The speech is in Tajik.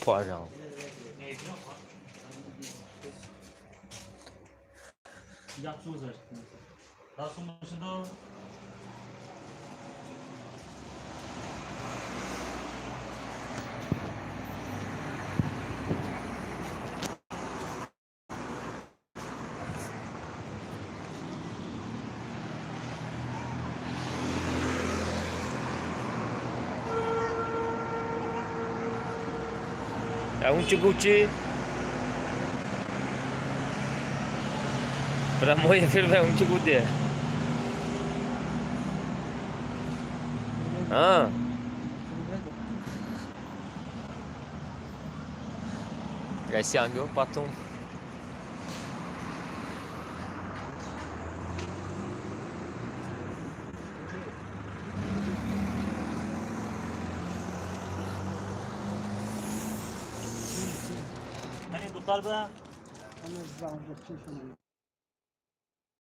夸张。 ઊંચી ઊંચી Прямой эфир ઊંચી કૂદે. હા, Россия потом. Hani bu tarba Ana